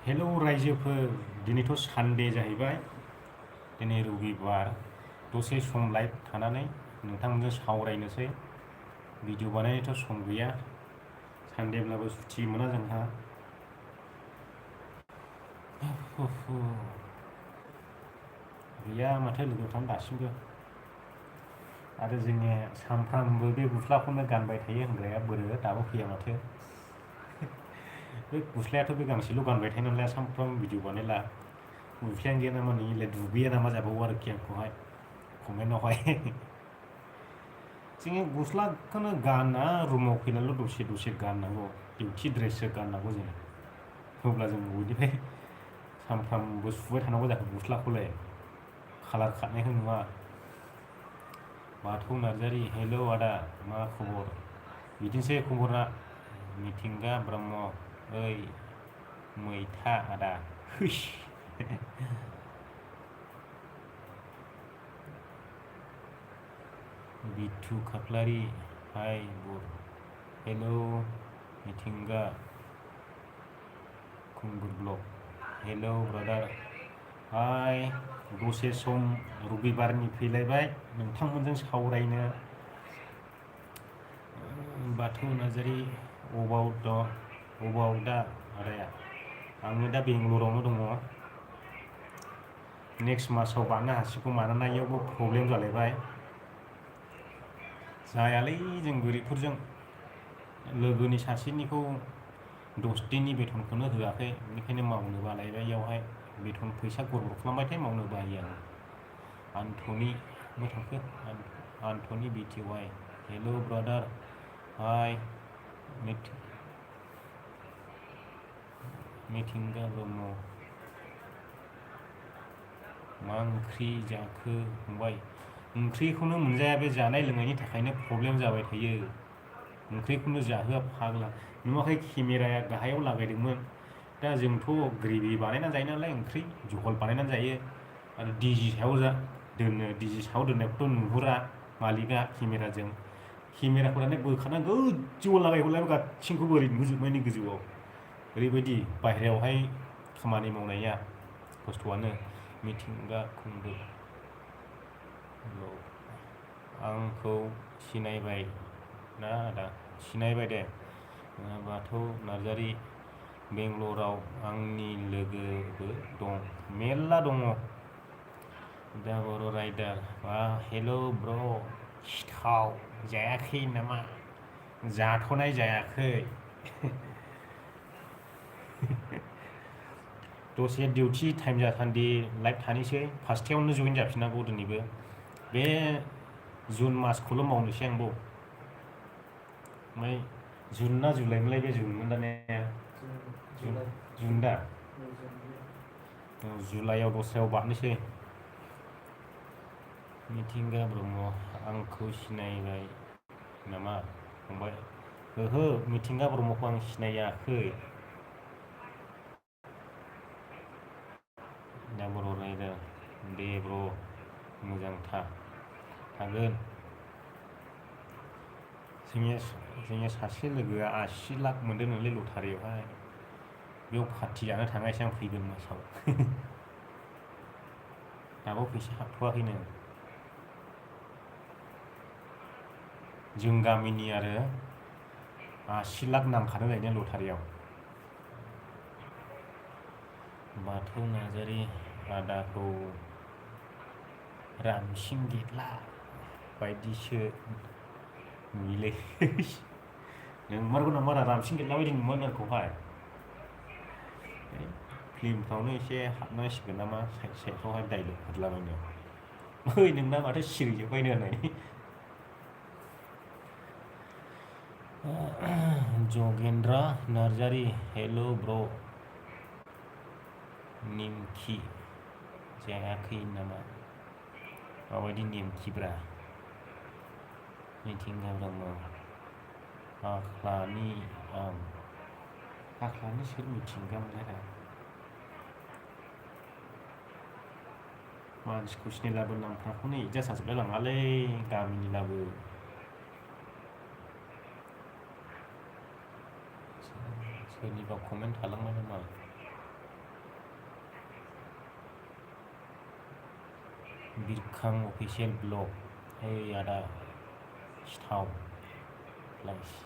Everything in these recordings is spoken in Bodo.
हेलौ रायजोफोर, दिनैथ' सानडे जाहैबाय। दिनै रबिबार। दसे सम लाइभ थानानै नोंथांमोनजों सावरायनोसै। भिडिअ बानायनोथ' सम गैया, सानडेब्लाबो सुथि मोना जोंहा। गैया माथो लोगोफ्रानो दासिमबो। आरो जोङो सानफ्रामबो बे गस्लाखौनो गानबाय थायो होनग्राया बोरो दाबो फैया माथो। बे गस्लायाथ' बे गांसेल' गानबाय थायो नालाय, सानफ्रामबो भिडिअ बानायला। गस्लायानो गैया नामा नोंलाय दुगैया नामा जाबावो आरोखि आंखौहाय कमेन्टआवहाय। जोङो गस्लाखौनो गाना, रुमाव फैनानैल' दसे दसे गाननांगौ। डिउटि ड्रेससो गाननांगौ जोङो। अब्ला जों बयनिफ्राय सानफ्रामबो सुबाय थानांगौ जाखो गस्लाखौलाय, कालार खारनायखौ नुवा। बाथौ नार्जारि, हेलौ आदा, मा खबर? बिदिनोसै खबरा। मिथिंगा ब्रह्म, ओइ मैथा आदा, हुइस। बिथु खाख्लारि, हाय बुर, हेलौ मिथिंगा खुंगुर ब्लग, हेलौ ब्रादार, हाय। दसे सम रबिबारनि फैलायबाय नोंथांमोनजों सावरायनो। बाथौ नार्जारि, अबाव दा आदाया? आङो दा बेंगलरावनो दङ। नेक्स्ट मासाव बारनो हासिगौ, मानोना इयावबो प्रब्लेम जालायबाय। जायालै जों गोरिबफोरजों। लोगोनि सासेनिखौ 10 दिननि बेथनखौनो होआखै, बेनिखायनो मावनो बालायबाय इयावहाय। बेथन फैसा गरबर खालामबाथाय मावनो बायो आं। आन्थनि मा थांखो? आन्थनि बिटिवाइ, हेलौ ब्रादार, हाय। मिथिंगा ब्रह्म, मा ओंख्रि जाखो फंबाय? ओंख्रिखौनो मोनजाया, बे जानाय लोंनायनि थाखायनो प्रब्लेम जाबाय थायो। ओंख्रिखौनो जाहोआ फाग्ला। नुवाखै केमेराया गाहायाव लागायदोंमोन। दा जोंथ' ग्रेभि बानायनानै जायो नालाय, ओंख्रि जहल बानायनानै जायो। आरो डिजि सायाव दोनो, डिजि सायाव दोननायखौथ' नुहुरा मालिकआ केमेराजों। केमेराखौ दाना बोखारनानै गोजौआव लागायहरलायबाय, गासैखौबो ओरै नुजोबनायनि गोजौआव। ओरैबायदि बाहेरायावहाय खामानि मावनाया खस्थ'आनो। मिथिंगा खुंगुर, आंखौ सिनायबाय ना आदा? सिनायबाय दे। बाथौ नार्जारि, बेंगलराव आंनि लोगोबो दं, मेरला दङ। दा बर' राइडार, हेलौ ब्र', सिथाव जायाखै नामा? जाथ'नाय जायाखै। दसे डिउटि टाइम जासान्दि लाइभ थानोसै, 5थायावनो जइन जाफिननांगौ दिनैबो। बे जुन मासखौल' मावनोसै आंबो। ओमफ्राय जुन ना जुलाइमोनलाय? बे जुनमोन दा ने? जुन दा? जुलाइआव दस्रायाव बारनोसै। मिथिंगा ब्रह्म, आंखौ सिनायबाय नामा फंबाय? ओहो, मिथिंगा ब्रह्मखौ आं सिनायाखै। दा बर' राइडार, दे ब्र' मोजां थागोन। जोंनिया सासे लोगोआ 80 लाख मोनदों नोंलै लटारियावहाय। बेयाव पार्टि जानो थांनायसै आं फैगोन मासाव। दाबो फैसा हाबथ'वाखैनो। जों गामिनि आरो 80 लाख नांखादों जाहैदों लटारियाव। बाथौ नार्जारि, आदाखौ रामसिं गेटला बायदिसो नुयोलै। नोंमारगौ नामा? रामसिं गेटला बायदि नुयोमोन आंखौहाय। फिल्मफ्रावनो एसे हाबनांसिगोन नामा, साइड साइडफ्रावहाय डाइलग हरलाबायनो। ओइ नोंना माथो सिरिजोब्बायनो होननानै। जगेन्द्र नार्जारि, हेलौ ब्र', निमखि जायाखै नामा? माबायदि निमखिब्रा? मिथिंगा ब्रह्म, हाख्लानि आं। हाख्लानि सोर मिथिंगामोनलाय रा? मानसिखौ सिनायलाबो, नामफ्राखौनो एडजास्ट जाजोबलाय लाङालै गामिनिब्लाबो। सोरनिबा कमेन्ट थालांबाय नामा? बिरखां अफिसियेल ब्लग ओइ आदा सिथाव लाइस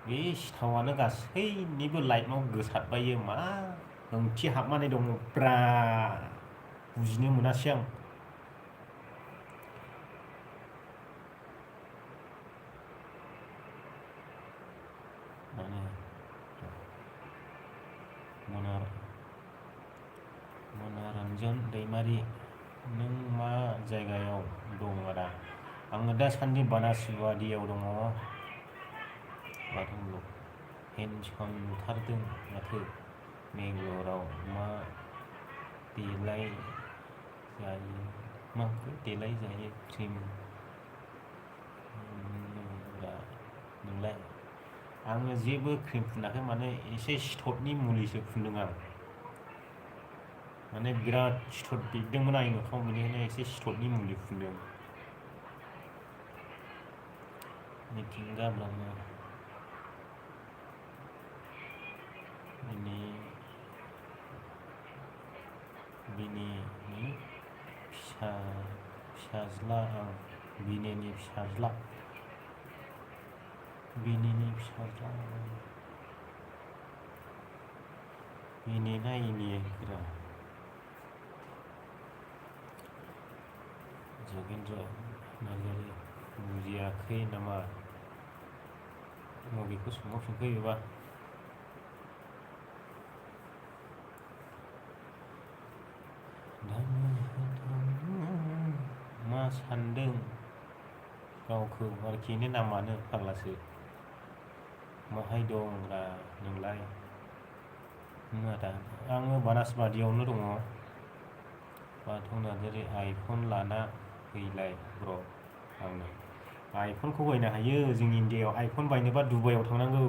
बे सिथावानो गासैनिबो लाइफआव गोसारबायो मा ओंथि हाबनानै दङ ब्रा बुजिनो मोनासै आं माने मनरन्जन दैमारि नों मा जायगायाव दं आदा आङो दासान्दि बानासबादियाव दङ माथो पेनसन ओंखारदों माथो बेंगलराव मा देलाय जायो माखौ देलाय जायो क्रिम नोंलाय आङो जेबो क्रिम फुनाखै माने एसे सिथरनि मुलिसो फुनदों आं माने बिराद सिथर बेरदोंमोन आंनि मोखाङाव बेनिखायनो एसे सिथरनि मुलि फुनदों मिथिंगा ब्रह्म बिनेनि फिसाज्ला आं बिनेनि फिसाज्ला बिनेनि फिसाज्ला बिने ना इने ग्रा जगेन्द्र नार्जारि बुजियाखै नामा मबेखौ सोंहरफिनखो बेबा मा सानदों गावखौ आरोखि नामानो फाग्लासो माहाय दंब्रा नोंलाय आदा आङो बानासबादियावनो दङ बाथौ नार्जारि आइफन लाना फैलाय ब्र आंनो आइफनखौ बायनो हायो जोंनि इण्डियायाव आइफन बायनोबा दुबाइयाव थांनांगौ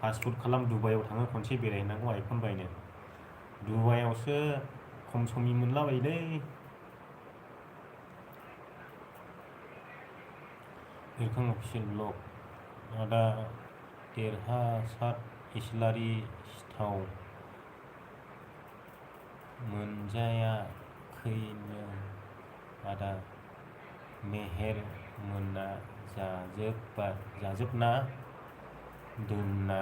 पासपर्ट खालाम दुबाइयाव थाङो खनसे बेरायहैनांगौ आइफन बायनो दुबाइयावसो खम समनि मोनलाबायोलै बिरखां अफिसियेल ब्लग आदा देरहासात इस्लारि सिथाव मोनजायाखैनो आदा मेहेर मोना जाजोबना दोनना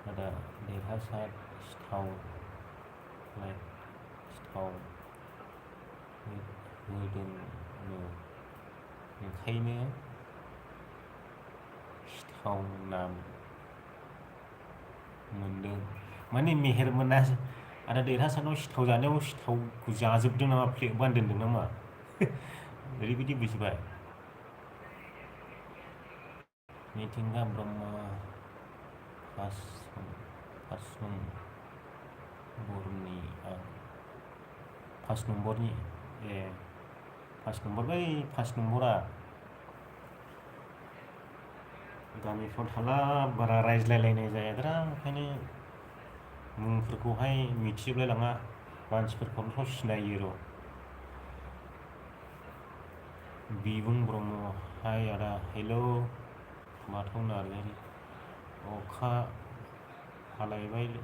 आदा देरहासात सिथाव होदोंनो ओंखायनो सिथाव नाम मोनदों माने मेहेर मोना आदा देरहासातनाव सिथाव जानायाव सिथावखौ जाजोबदों नामा प्लेट बानदों नामा ओरैबायदि बुजिबाय मिथिंगा ब्रह्म पास नम्बरनि पास नम्बरा गामिफ्राव थाला बारा रायज्लायलायनाय जायाद्रा ओंखायनो मुंफोरखौहाय मिथिजोबलाय लाङा मानसिफोरखौथ' सिनायो र' बिबुं ब्रह्म हाय आदा हेलौ बाथौ नार्जारि अखा हालायबायलै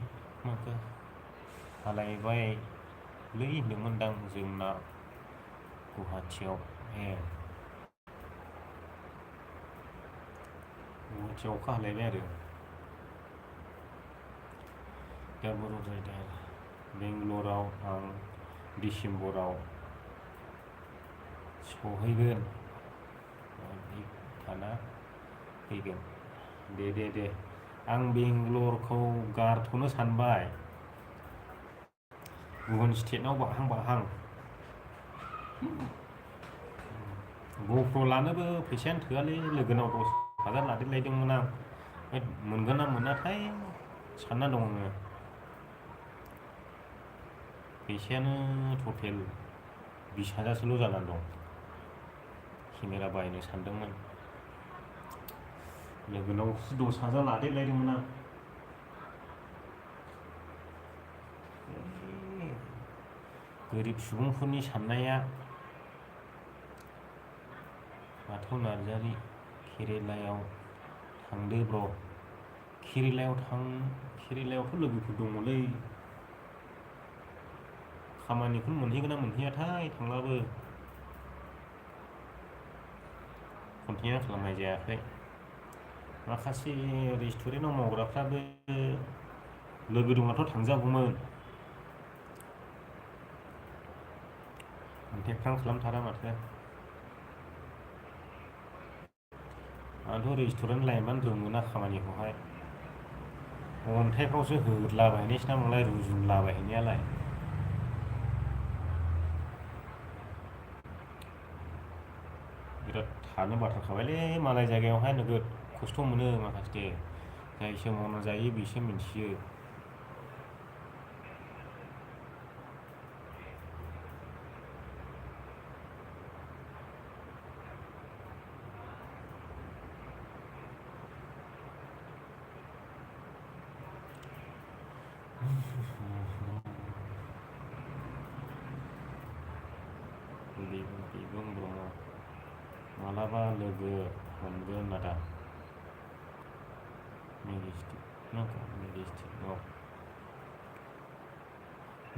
होनदोंमोनदां जोंना गुवाहाटियाव गुवाहाटियाव अखा हालायबाय आरो दा बर' राइडार बेंगलराव आं डिसेम्बराव सहैगोन थाना फैगोन दे आं बेंगलरखौ गारथ'नो सानबाय गुबुन स्टेटआव बाहां गप्र लानोबो फैसायानो थोआलै लोगोनाव 10,000 लादेरलायदोंमोन आं मोनगोन ना मोनाथाय सानना दं आङो फैसायानो टटेल 20,000सोल' जानानै दं केमेरा बायनो सानदोंमोन लोगोनाव 10,000 लादेरलायदोंमोन आं गोरिब सुबुंफोरनि साननाया बाथौ नार्जारि केरेलायाव थांदो ब्र केरेलायावथ' लोगोफोर दङलै खामानिखौनो मोनहैगोन ना मोनहैयाथाय थांब्लाबो कन्टिनिउ खालामनाय जायाखै माखासे रेस्टुरेन्टाव मावग्राफ्राबो लोगो दंबाथ' थांजागौमोन कन्टेक्टफ्रानो खालामथारा माथो आंथ' रेस्टुरेन्ट लाइनबानो रोङोना खामानिखौहाय अन्थाइफ्रावसो होलाबायहैनोसै ना मोनलाय रुजुनलाबायहैनायालाय बिराद थानो बाथारखाबायलै मालाय जायगायावहाय नोगोद खस्थ' मोनो माखासे जायसो मावना जायो बिसो मिन्थियो बिबुं ब्रह्म मालाबा लोगो मोनगोन आदा मेजेस्टिकआव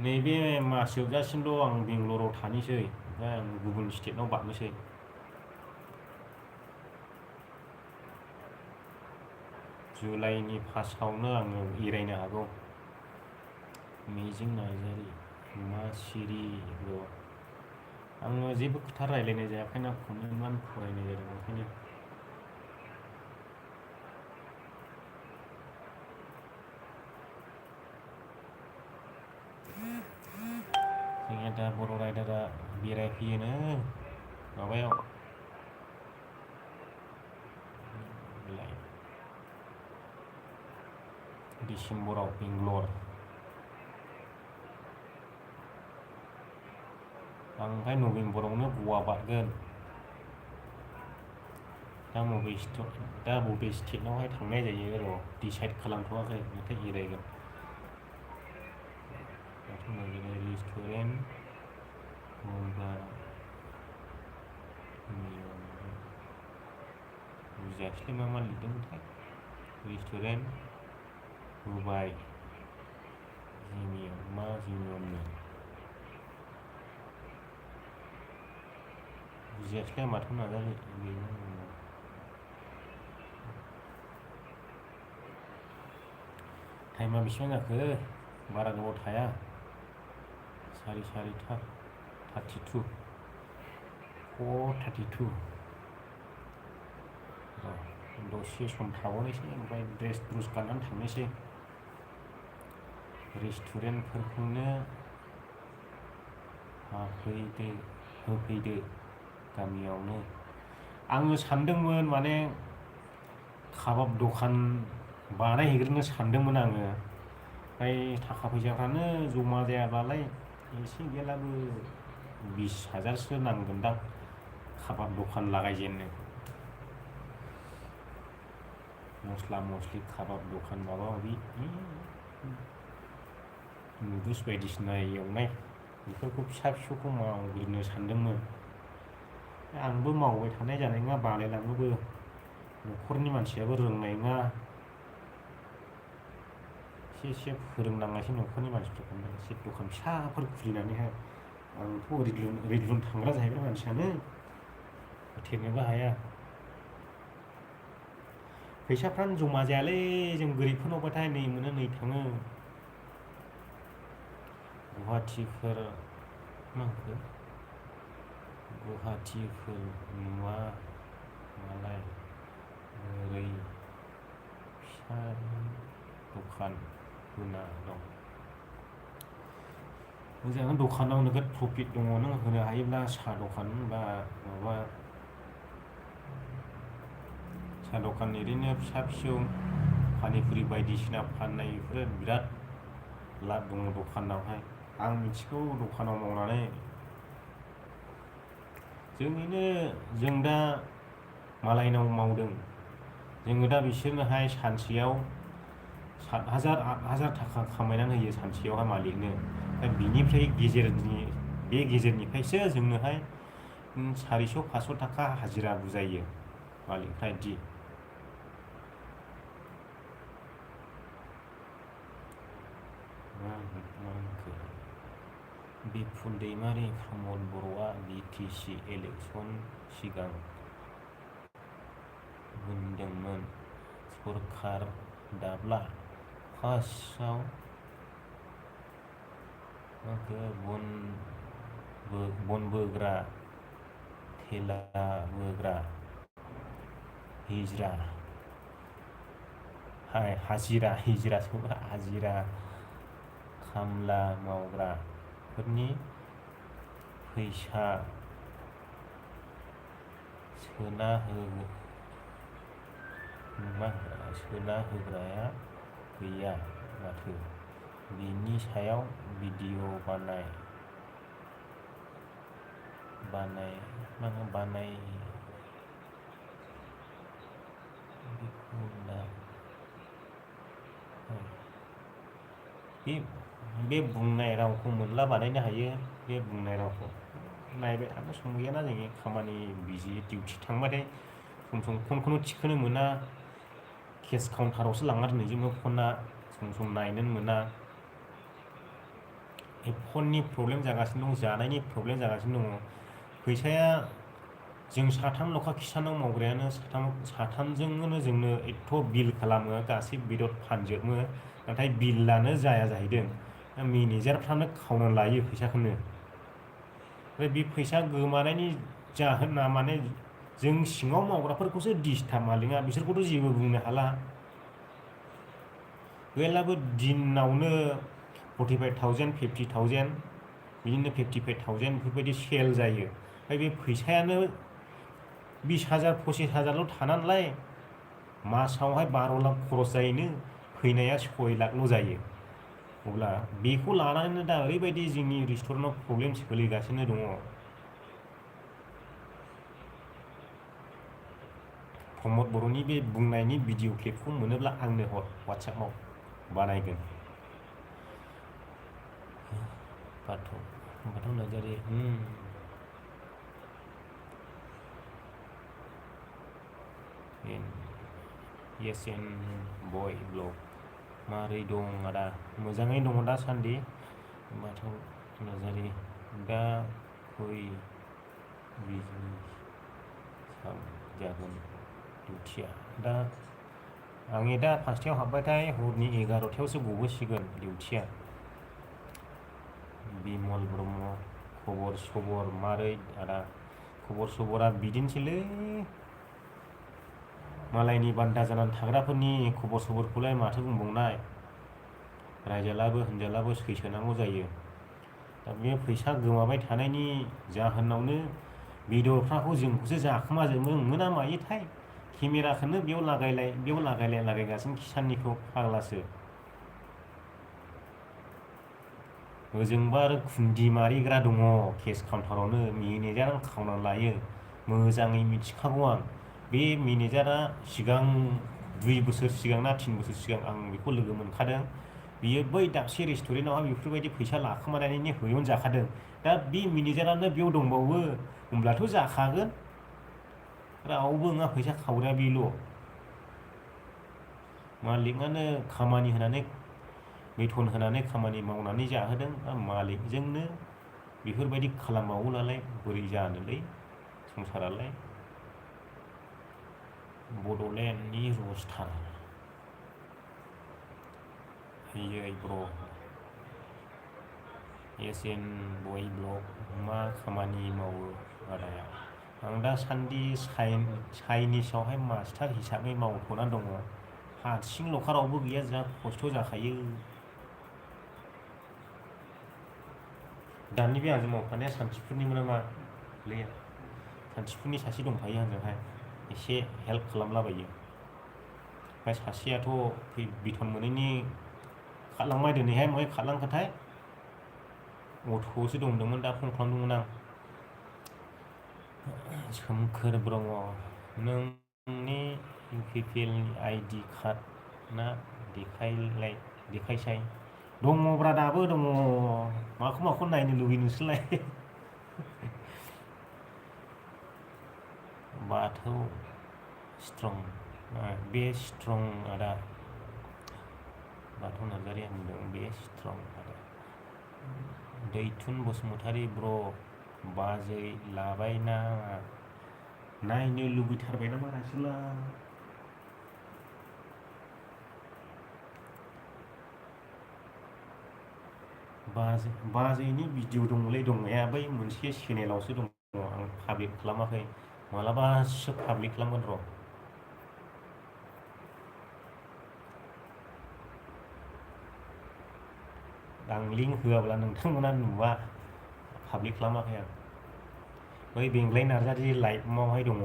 नैबे मास जोबजासिमल' आं बेंगलराव थानोसै ओमफ्राय आं गुबुन स्टेटआव बारनोसै जुलाइनि फार्स्टआवनो आङो एरायनो हागौ मिजिं नार्जारि मा सिरि ब्र' आङो जेबो खोथा रायलायनाय जायाखैना कमेन्टमान फरायनाय जादों ओंखायनो जोंनिया दा बर' राइडारा बेरायफैयोनो माबायाव डिसेम्बराव बेंगलर आं ओमफ्राय नभेम्बरावनो गवा बारगोन दा बबे स्टेटआवहाय थांनाय जायो र' डिसाइड खालामथ'वाखै नाथाय एरायगोन दाथ' नैबे रेस्टुरेन्ट बुजियाखैलै मा लिरदोंमोनथाय रेस्टुरेन्ट रुबाय जिमियननो बुजियाखैलै माथो नाजायो टाइमा बेसेबां जाखो बारा गोबाव थाया 4:32 4:32 दसे सम थाबावनोसै ओमफ्राय ड्रेस गाननानै थांनोसै रेस्टुरेन्टफोरखौनो होफैदो गामियावनो आङो सानदोंमोन माने काबाब दखान बानायहैग्रोनो सानदोंमोन आङो ओमफ्राय थाखा फैसाफ्रानो जमा जायाबालाय एसे गैयाब्लाबो 20,000सो नांगोनदां काबाब दखान लागायजेननो मस्ला मस्लि काबाब दखान माबा माबि नुदल्स बायदिसिना एवनाय बेफोरखौ फिसा फिसौखौ मावग्रोनो सानदोंमोन आंबो मावबाय थानाय जानाय नङा बालायलाङोबो न'खरनि मानसियाबो रोंनाय नङा एसे फोरोंनांनायसै न'खरनि मानसिफोरखौनो एसे दखान फिसाफोर खुलिनानैहाय आंथ' ओरैलुन थांग्रा जाहैबाय मानसियानो होथेनोबो हाया फैसाफ्रानो जमा जायालै जों गोरिबफोरनावबाथाय नै मोनो नै थाङो गुवाहाटिफोर नुवा मालाय ओरै फिसा दखान होना दं मोजां दखानाव नोगोद प्रफिट दङ नों होनो हायोब्ला साहा दखान बा माबा साहा दखान ओरैनो फिसा फिसौ पानिपुरि बायदिसिना फाननाय बेफोरो बिराद लाब दङ दखानावहाय आं मिथिगौ दखानाव मावनानै जों दा मालायनाव मावदों जोङो दा बिसोरनोहाय सानसेयाव 7,000 8,000 थाखा खामायनानै होयो सानसेयावहाय मालिकनो बिनिफ्राय गेजेरनिफ्रायसो जोंनोहाय 400-500 थाखा हाजिरा बुजायो मालिकफ्रा बिदि बिपुल दैमारि प्रमद बर'आ BTC इलेक्सन सिगां बुंदोंमोन सरकार दाब्ला फार्स्टआव बन बोग्रा थेला बोग्रा हाजिरा खामला मावग्राफोरनि फैसा सोना होग्राया गैया माथो बिनि सायाव भिडिअ बानाय बे बुंनाय रावखौ मोनला बानायनो हायो बे बुंनाय रावखौ नायबाय थानो सम गैयाना जोंनि खामानि बिजि डिउटि थांबाथाय सम फनखौनो थिखोनो मोना केस काउन्टारावसो लांना दोननाय जोङो फना सम नायनोनो मोना फननि प्रब्लेम जागासिनो दं जानायनि प्रब्लेम जागासिनो दङ फैसाया जों साथामल'खा किसानाव मावग्रायानो साथामजोंनो जोंनो एथ' बिल खालामो गासै बेदर फानजोबो नाथाय बिलानो जाया जाहैदों मेनेजारफ्रानो खावना लायो फैसाखौनो ओमफ्राय बे फैसा गोमानायनि जाहोना माने जों सिङाव मावग्राफोरखौसो डिस्टार्ब मालिकआ बिसोरखौथ' जेबो बुंनो हाला गैयाब्लाबो दिनावनो 45,000 50,000 बिदिनो 55,000 बेफोरबायदि सेल जायो ओमफ्राय बे फैसायानो 20,000 25,000ल' थानानैलाय मासावहाय 12 लाख खरस जायोनो फैनाया 6 लाखल' जायो अब्ला बेखौ लानानैनो दा ओरैबायदि जोंनि रेस्टुरेन्टआव प्रब्लेम सोलिगासिनो दङ प्रमद बर'नि बे बुंनायनि भिडिअ क्लिपखौ मोनोब्ला आंनो हर वाट्सएपआव बानायगोन बाथौ नार्जारि एन बय ब्लग मारै दं आदा मोजाङै दङ दासान्दि बाथौ नार्जारि दा फै बिजनेस जागोन डिउटिया दा आंनि दा 5टायाव हाबबाथाय हरनि 11टायावसो गबोसिगोन डिउटिया बिमल ब्रह्म खबर सबर मारै आदा खबर सबरा बिदिनोसैलै मालायनि बान्दा जानानै थाग्राफोरनि खबर सबरखौलाय माथो बुंबावनाय रायजालाबो होनजालाबो सैसोनांगौ जायो दा बे फैसा गोमाबाय थानायनि जाहोनावनो बेदरफ्राखौ जोंखौसो जाखोमाजोबो ना मायोथाय केमेराखौनो बेयाव लागायगासिनो किसाननिखौ फाग्लासो ओजोंबा आरो खुन्दि मारिग्रा दङ केस काउन्टारावनो मेनेजारानो खावनानै लायो मोजाङै मिथिखागौ आं बे मेनेजारा सिगां 2 बोसोर सिगां ना 3 बोसोर सिगां आं बेखौ लोगो मोनखादों बियो बै दाबसे रेस्टुरेन्टआवहाय बेफोरबायदि फैसा लाखोमानायनि होयनजाखादों दा बे मेनेजारानो बेयाव दंबावो होमब्लाथ' जाखागोन रावबो नङा फैसा खावग्राया बेल' मालिकआनो खामानि होनानै बेथन होनानै खामानि मावनानै जाहोदों मालिकजोंनो बेफोरबायदि खालामबावोब्लालाय बोरै जानोलै संसारालाय बड'लेण्डनि रस्टार ब्र एन बय ब्लग मा खामानि मावो आदाया आं दासान्दि चाइनिसावहाय मास्टार हिसाबै मावथ'ना दङ हारसिंल'खा रावबो गैया जा खस्थ' जाखायो दानि बे आंजों मावफानाया सानथिफुरनिमोन नामा लैया सानथिफुरनि सासे दंफायो आंजोंहाय एसे हेल्प खालामलाबायो ओमफ्राय सासेयाथ' बेथन मोनैनि खारलांबाय दिनैहाय महाय खारलांखोथाय अट'आवसो दंदोंमोन दा फन खालामदोंमोन आं सोमखोर ब्रह्म नोंनि इउपिपिएलनि आइडि कार्ड ना देखायसाय दङब्रा दाबो दङ माखौ नायनो लुबैयो नोंसोरलाय बाथौ स्ट्रं बे स्ट्रं आदा बाथौ नार्जारिया होनदों बे स्ट्रं आरो दैथुन बसुमतारी ब्र बाजै लाबाय नामा नायनो लुबैथारबाय नामा रासुला बाजैनि भिडिअ दंलै दंनाया बै मोनसे चेनेलावसो दङ आं पाब्लिक खालामाखै मालाबासो पाब्लिक खालामगोन र' आं लिंक होआब्ला नोंथांमोना नुवा पाब्लिक खालामाखै आं बै बेंग्लाय नार्जारि लाइभआवहाय दङ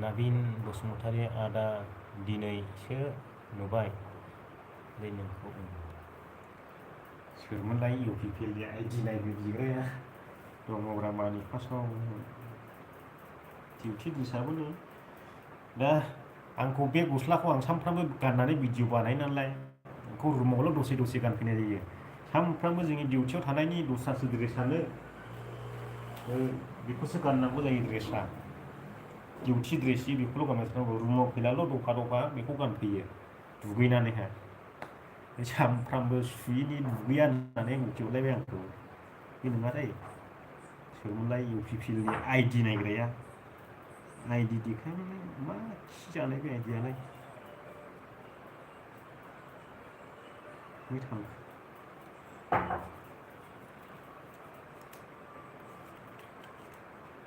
नाबिन बसुमतारी आदा दिनैसो नुबाय दै नोंखौ सोरमोनलाय इउपिपिएलनि आइडि नायनो बिग्राया दङब्रा मानि फार्स्टआव डिउटि दिसाबोनो दा आंखौ बे गस्लाखौ आं सानफ्रामबो गाननानै भिडिअ बानायो नालाय बेखौ रुमावल' दसे दसे गानफैनाय जायो सानफ्रामबो जोंनि डिउटियाव थानायनि दस्रासो ड्रेसानो बेखौसो गाननांगौ जायो ड्रेसा डिउटि ड्रेसनि बेखौल' गानबाय थानांगौ रुमाव फैलाल' दफा दफा बेखौ गानफैयो दुगैनानैहाय सानफ्रामबो सुयैनि दुगैया होननानै मिथिहरलायबाय आंखौ बे नङादै सोरमोनलाय इउपिपिएलनि आइडि नायग्राया आइडि देखायनानै मा खि जानाय बे आइडियालाय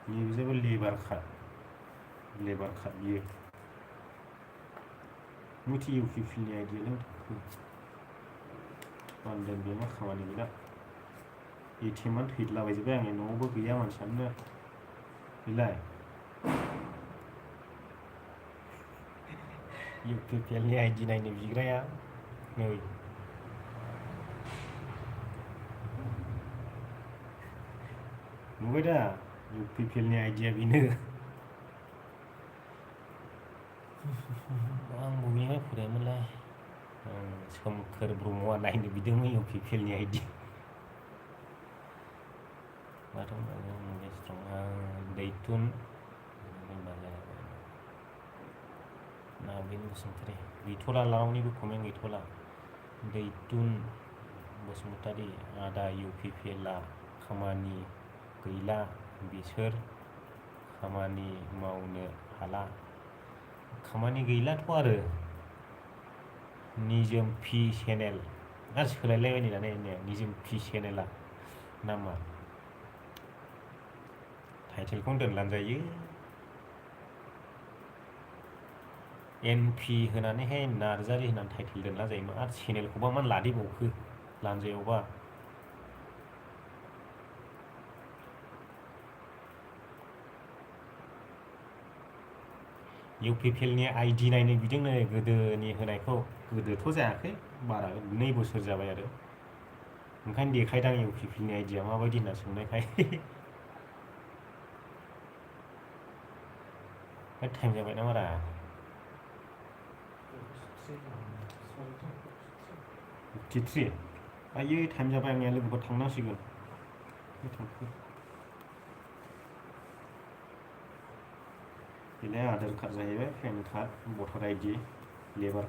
नैबेजाबो लेबार काट बियो मिथि इउपिपिएलनि आइडियालाय बान्दों बे मा खामानि गैला एटिएमानो थैदलाबायजोब्बाय आंनि न'आवबो गैया मानसियानो बेलाय इउपिपिएलनि आइडि नायनो बिग्राया नै नुबाय दा इउपिपिएलनि आइडिया बेनो आं बबेनिफ्राय फरायोमोनलाय सोमखोर ब्रह्मआ नायनो बिदोंमोन इउपिपिएलनि आइडि बाथौ दैथुन नाबिन बसुमतारी गैथ'ला रावनिबो कमेन्ट गैथ'ला दैथुन बसुमतारी आदा इउपिपिएलआ खामानि गैला बिसोर खामानि मावनो हाला खामानि गैलाथ' आरो निजोम पि चेनेल आरो सोलायलायबाय नै दाना निजोम पि चेनेला नामा टाइटेलखौनो दोनलांजायो एनपि होनानैहाय नार्जारि होनानै टाइटेल दोनला जायोमोन आरो चेनेलखौबा मा लादेरबावखो लानजायावबा इउपिपिएलनि आइडि नायनो बिदोंनो गोदोनि होनायखौ गोदोथ' जायाखै बारा 2 बोसोर जाबाय आरो ओंखायनो देखायदां इउपिपिएलनि आइडिया माबायदि होनना सोंनायखाय टाइम जाबाय ना बारा 53 आयै टाइम जाबाय आंनिया लोगोफोर थांनांसिगोन बेलाय आधार कार्ड जाहैबाय पेन कार्ड भटार आइडि लेबार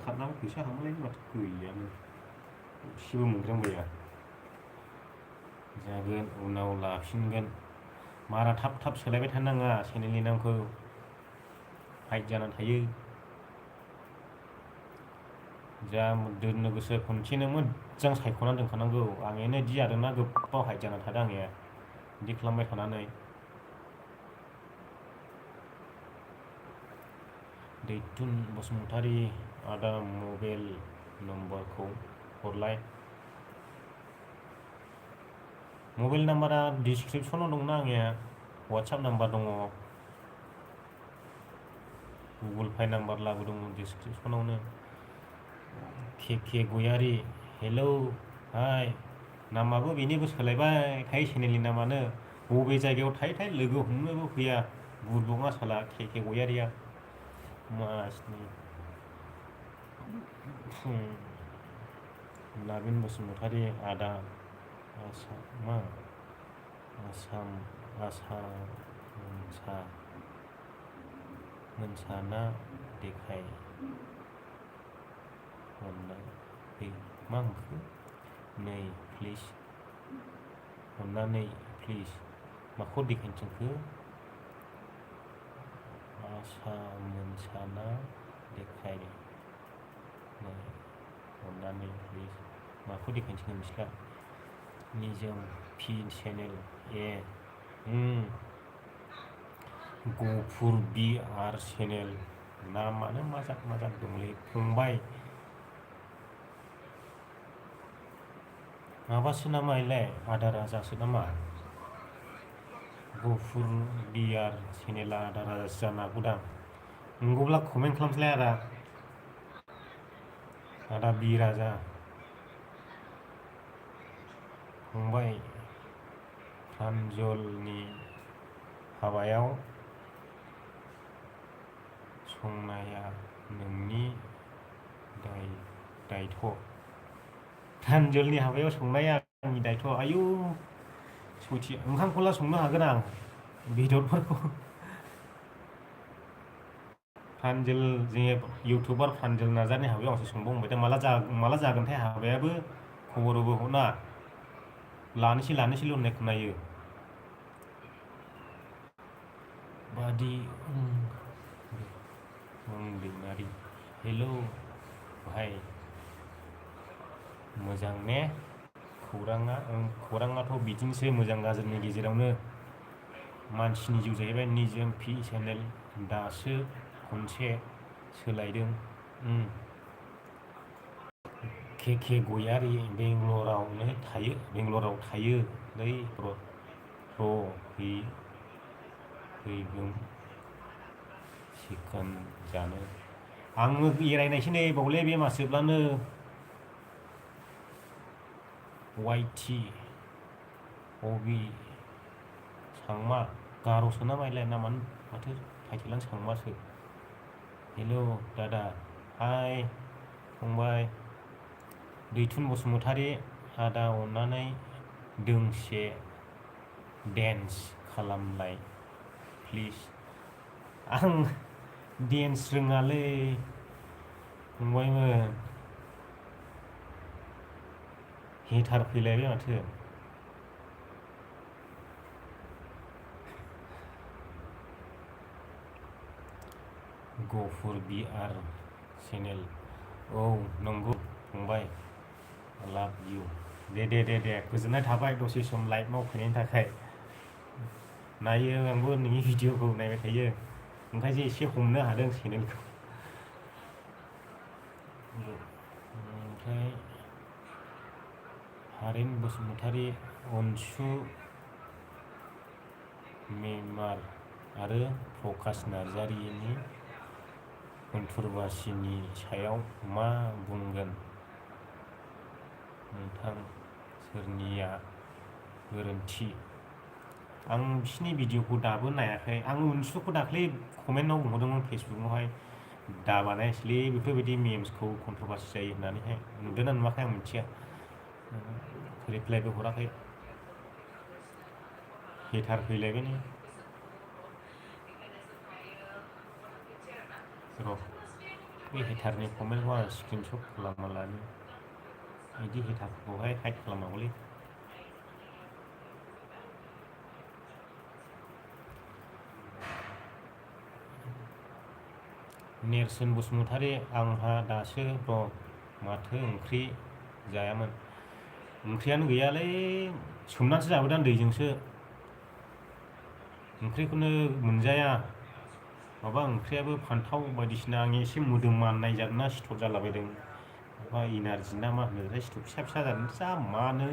कार्डनाबो फैसा हाबलाय माथो गैयानो एसेबो मोनग्रांबाया जागोन उनाव लाफिनगोन बारा थाब सोलायबाय थानो नाङा चेनेलनि नामखौ हाइड जानानै थायो जा दोननो गोसो खनसेनो मोजां सायख'नानै दोनखानांगौ आंनियानो बिदि जादोंना गोबाव हाइड जानानै थादों आंनिया बिदि खालामबाय थानानै दैथुन बसुमतारी आदा मबाइल नम्बरखौ हरलाय मबाइल नाम्बारा डिसक्रिपसनाव दंना आंनिया वाट्सएप नाम्बार दङ गुगोल पे नाम्बारलाबो दङ डिसक्रिपसनावनो के गयारि हेलौ हाय नामाबो बेनिबो सोलायबाय थायो चेनेलनि नामानो बबे जायगायाव थायो लोगो हमनोबो फैया बुरबङा साला के गयारिया मासनि नाबिन बसुमतारी आदा आसाम आसा मोनसाना देखाय अननानै मा ओंखो नै प्लिज अननानै प्लिज माखौ देखायनो थिनखो आसा मोनसाना देखाय नै अननानै प्लिज माखौ देखायनो थिनखो मिथिला निजोम पि चेनेल ए गफुर बि आर चेनेल नामानो मा दंलै फंबाय माबासो नामा इलाय आदा राजासो नामा गफुर बि आर चेनेला आदा राजासो जानो हागौदां नंगौब्ला कमेन्ट खालामसैलाय आदा बि राजा फंबाय प्रान्जलनि हाबायाव संनाया नोंनि दायथ' प्रान्जलनि हाबायाव संनाया आंनि दायथ' आयु सयथि ओंखामखौला संनो हागोन आं बेदरफोरखौ प्रान्जल जोंनि इउटुबार प्रान्जल नार्जारिनि हाबायाव आंसो संबावबाय दा माला जागोनथाय हाबायाबो खबरबो हरा लानोसैल' होननाय खोनायो बादि दैमारि हेलौ भाइ मोजां ने खौराङाथ' बिदिनोसै मोजां गाज्रिनि गेजेरावनो मानसिनि जिउ जाहैबाय निजोम पि चेनेल दासो खनसे सोलायदों के गयारि बेंगलराव थायो लै फैगोन चिकेन जानो आङो एरायनायसै नै बावले बे मास जोबब्लानो वाइटि हबि सांमा गार'सो ना माइलाय नामानो माथो टाइटेलानो सांमासो हेलौ दादा हाय फंबाय दैथुन बसुमतारी आदा अननानै दोंसे डेन्स खालामलाय प्लिज आं डेन्स रोङालै फंबायमोन हेटार फैलायबाय माथो गफुर बि आर चेनेल औ नंगौ फंबाय लाभ इउ दे गोजोननाय थाबाय दसे सम लाइभआव फैनायनि थाखाय नायो आंबो नोंनि भिडिअखौ नायबाय थायो ओंखायसो एसे हमनो हादों चेनेलखौ ओमफ्राय हारेन बसुमतारी अनसु मेमार आरो प्रकाश नार्जारिनि कन्ट्रभार्सिनि सायाव मा बुंगोन नोंथां सोरनिया गोरोन्थि आं बिसिनि भिडिअखौ दाबो नायाखै आं अनसुखौ दाख्लै कमेन्टआव बुंहरदोंमोन फेसबुकआवहाय दा बानायासैलै बेफोरबायदि मेम्सखौ कन्ट्रभार्सि जायो होननानैहाय नुदोंना नुवाखै आं मिथिया रिप्लाइबो हराखै हेटार फैलायबाय नै र' बे हेटारनि कमेन्टखौ आं स्क्रिनशट खालामना लानि बिदि हेटारखौहाय हाइड खालामनांगौलै नेरसोन बसुमतारी आंहा दासो माथो ओंख्रि जायामोन ओंख्रियानो गैयालै सोमनानैसो जाबोदां दैजोंसो ओंख्रिखौनो मोनजाया माबा ओंख्रियाबो फान्थाव बायदिसिना आं एसे मोदोम माननाय जादोंना सिथर जालाबायदों माबा इनारजि ना मा होनो सिथर फिसा जादों जा मानो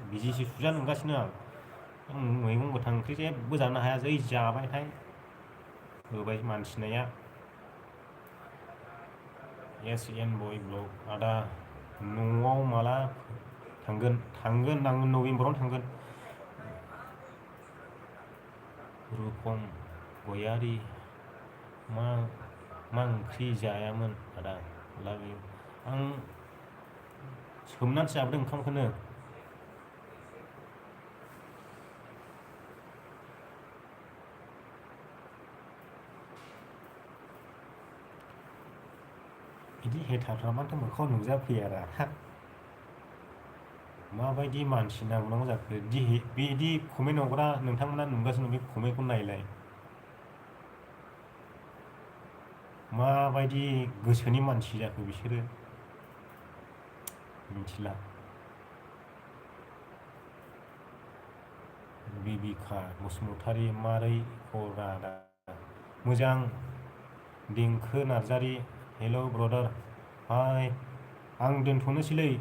बिजिसो सुजानो नंगासिनो आं मैगं गोथां ओंख्रि जेबो जानो हाया जै जाबायथाय होबाय मानसिनाया SN बय ब्लग आदा न'आव माला थांगोन आं नभेम्बरावनो थांगोन रुपम गयारि मा ओंख्रि जायामोन आदा लाभ इउ आं सोमनानैसो जाबोदों ओंखामखौनो हेटारफ्रा मानोथो मोखाङाव नुजाफैयारा माबायदि मानसि नांगौ जाखो बिदि कमेन्ट हरग्रा नोंथांमोना नुगासिनो बे कमेन्टखौ नायलाय माबायदि गोसोनि मानसि जाखो बिसोरो मिथिला बिबिका बसुमतारी मारै खबरा दा मोजां देंखो नार्जारी हेल' ब्रदार हाय आं दोनथ'नोसैलै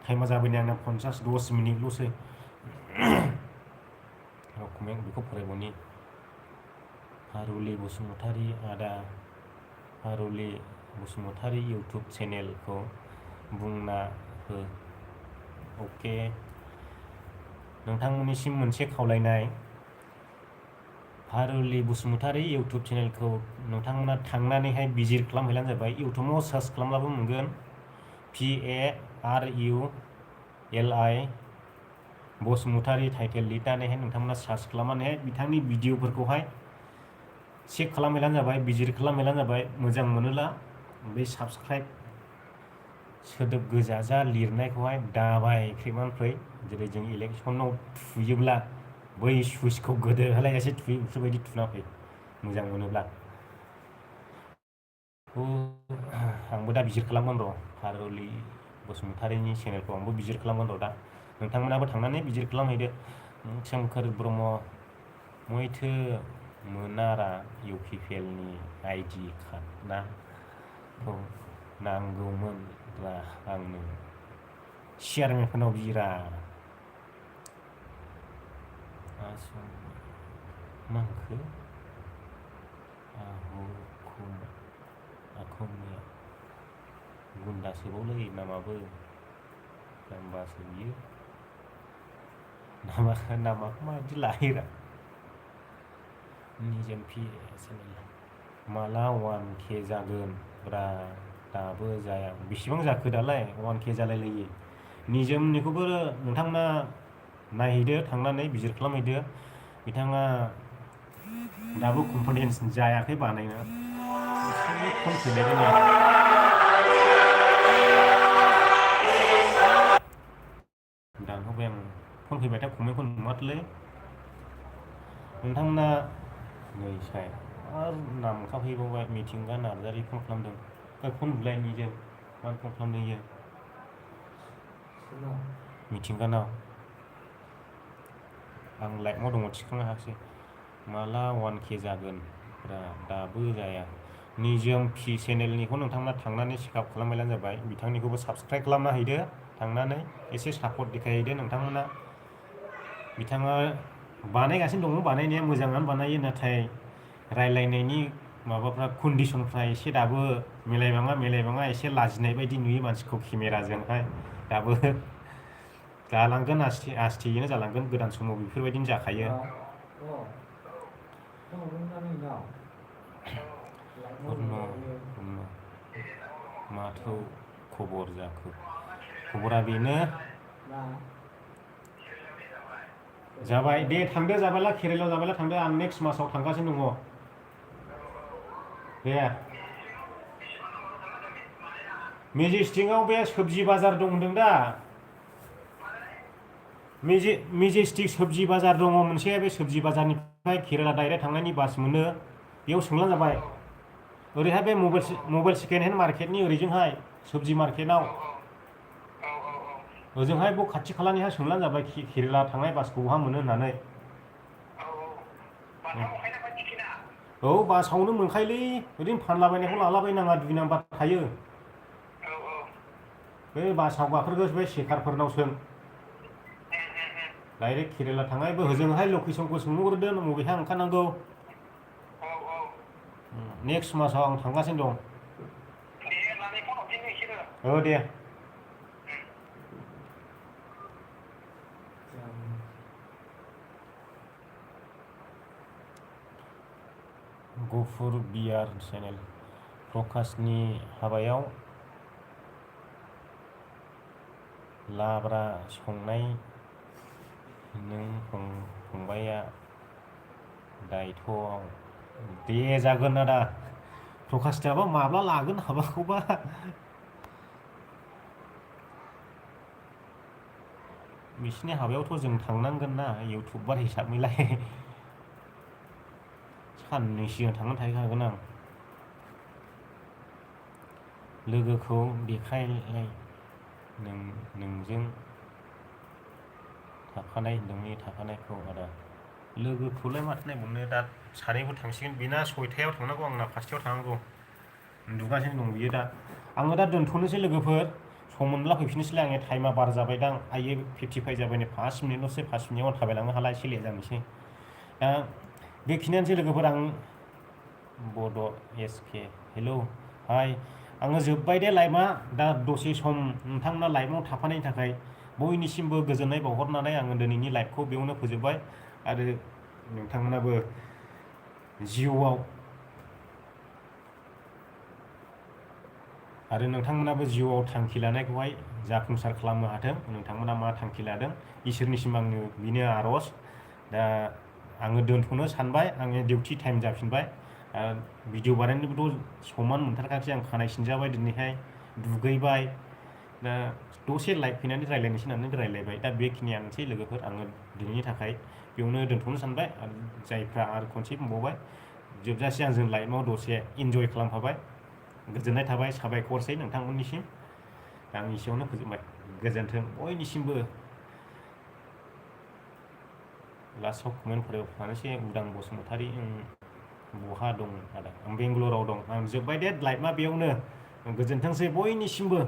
टाइमा जाबाय नै आंना 50 मिनिटल'सै कमेन्ट बेखौ फरायबावनि हारुलि बसुमतारी आदा हारुलि बसुमतारी इउटुब चेनेलखौ बुंना हो अके नोंथांमोननिसिम मोनसे खावलायनाय हारुलि बसुमतारी इउटुब चेनेलखौ नोंथांमोना थांनानैहाय भिजिट खालामहैलानो जाबाय इउटुबाव सार्च खालामब्लाबो मोनगोन PARULI बसुमतारी टाइटेल लिरनानैहाय नोंथांमोना सार्च खालामनानैहाय बिथांनि भिडिअफोरखौहाय चेक खालामहैलानो जाबाय भिजिट खालामहैलानो जाबाय मोजां मोनोला बे साबसक्राइब सोदोब गोजा लिरनायखौहाय दाबाय फै जेरै जों इलेक्सनाव थुयोब्ला बै सुइचखौ गोदोहालायसे थुयो बेफोरबायदि थुना फै मोजां मोनोब्ला आंबो दा भिजिट खालामगोन र' हारुलि बसुमतारीनि चेनेलखौ आंबो भिजिट खालामगोन र' दा नोंथांमोनाबो थांनानै भिजिट खालामहैदो सोमखोर ब्रह्म मैथो मोनारा UPPLनि ID कार्ड ना नांगौमोन आंनो चेयारमेनफोरनाव बिरा मांखो आखमनिया गुन्दासोबावलै नामाबो जाम्बासो बियो नामाखौ माबायदि लायोरा निजोम चेनेल माला 1K जागोन ब्रा दाबो जाया बेसेबां जाखो दालाय 1K जालायलायो निजोमनिखौबो नोंथांमोना नायहैदो थांनानै भिजिट खालामहैदो बिथाङा दाबो कनफिडेन्स जायाखै बानायनो फन फैलायबाय दानहरबाय आं फन फैबायथाय कमेन्टखौ नुवाखैलै नोंथांमोना नै साय आरो नाम ओंखारफैबावबाय मिथिंगा नार्जारी फन खालामदों फन बुलाय निजोम मानो फन खालामदों इयो मिथिंगानाव आं लाइभआव दङ थिखांनो हायाखिसै माला 1K जागोन दाबो जाया निजोम पि चेनेलनिखौ नोंथांमोना थांनानै चेकआप खालामहैलानो जाबाय बिथांनिखौबो साबसक्राइब खालामना हैदो थांनानै एसे सापर्ट देखायहैदो नोंथांमोना बिथाङा बानायगासिनो दङ बानायनाया मोजाङानो बानायो नाथाय रायलायनायनि माबाफ्रा कन्डिसनफ्रा एसे दाबो मिलायबाङा एसे लाजिनाय बायदि नुयो मानसिखौ केमेराजोंहाय दाबो जालांगोन आस्टेयैनो जालांगोन गोदान समाव बेफोरबायदिनो जाखायो माथो खबर जाखो खबरा बेनो जाबाय दे थांदो जाबायला केरेलायाव जाबायला थांदो आं नेक्स्ट मासाव थांगासिनो दङ दे मेजेस्टिकआव बे सब्जि बाजार दं होनदों दा मेजेस्टिक सब्जि बाजार दङ मोनसे बे सब्जि बाजारनिफ्राय केरेला डाइरेक्ट थांनायनि बास मोनो बेयाव सोंब्लानो जाबाय ओरैहाय बे मबाइल सेकेन्ड हेन्ड मार्केटनि ओरैजोंहाय सब्जि मार्केटआव ओजोंहाय बाव खाथि खालानिहाय सोंब्लानो जाबाय केरेला थांनाय बासखौ बहा मोनो होननानै औ बासावनो मोनखायोलै ओरैनो फानलाबायनायखौ लालाबायनाङा 2 नाम्बार थायो बे बासाव गाखोग्रा बे सेकारफोरनाव सों डाइरेक्ट केरेला थांनायबो होजोंहाय लकेसनखौ सोंहरग्रोदो बबेहाय ओंखारनांगौ नेक्स्ट मासाव आं थांगासिनो दं औ दे गुफुर बियार चेनेल प्रकाशनि हाबायाव लाब्रा संनाय नों फंबाया दायथ'आव दे जागोन आदा प्रकाशदाबा माब्ला लागोन हाबाखौबा बिसिनि हाबायावथ' जों थांनांगोन ना इउटुबार हिसाबैलाय साननै सिगां थांनानै थाहैखागोन आं लोगोखौ देखायलाय नोंजों थाफानाय नोंनि थाफानायखौ आदा लोगोखौलाय माथो नायबावनो दा सानैबो थांसिगोन बेना 6टायाव थांनांगौ आंना 5टायाव थांनांगौ उन्दुगासिनो दं बियो दा आङो दा दोनथ'नोसै लोगोफोर सम मोनब्ला फैफिननोसैलाय आंनि टाइमा बारा जाबायदां आइयो 55 जाबाय नै 5 मिनिटल'सै 5 मिनिटाव आं थाबायलांनो हाला एसे लेट जानोसै दा बेखिनियानोसै लोगोफोर आं बड' एसके हेलौ हाय आङो जोब्बाय दे लाइभआ दा दसे सम नोंथांमोना लाइभआव थाफानायनि थाखाय बयनिसिमबो गोजोननाय बावहरनानै आङो दिनैनि लाइभखौ बेयावनो फोजोबबाय आरो नोंथांमोनाबो जिउआव थांखि लानायखौहाय जाफुंसार खालामनो हाथों नोंथांमोना मा थांखि लादों इसोरनिसिम आंनो बिनो आर'ज दा आङो दोनथ'नो सानबाय आंनि डिउटि टाइम जाफिनबाय भिडिअ बानायनोबोथ' समान मोनथारखासै आं खानाय सिनजाबाय दिनैहाय दुगैबाय दा दसे लाइभ फैनानै रायज्लायनोसै होननानै रायज्लायबाय दा बेखिनियानोसै लोगोफोर आङो दिनैनि थाखाय बेयावनो दोनथ'नो सानबाय आरो जायफ्रा आरो खनसे बुंबावबाय जोबजासे आंजों लाइभआव दसे इन्जय खालामफाबाय गोजोननाय थाबाय साबायखरसै नोंथांमोननिसिम आं एसेयावनो फोजोबबाय गोजोन्थों बयनिसिमबो लास्टआव कमेन्ट फरायाव थानोसै उदां बसुमतारी बहा दं आदा आं बेंगलराव दं आं जोब्बाय दे लाइभआ बेयावनो गोजोनथोंसै बयनिसिमबो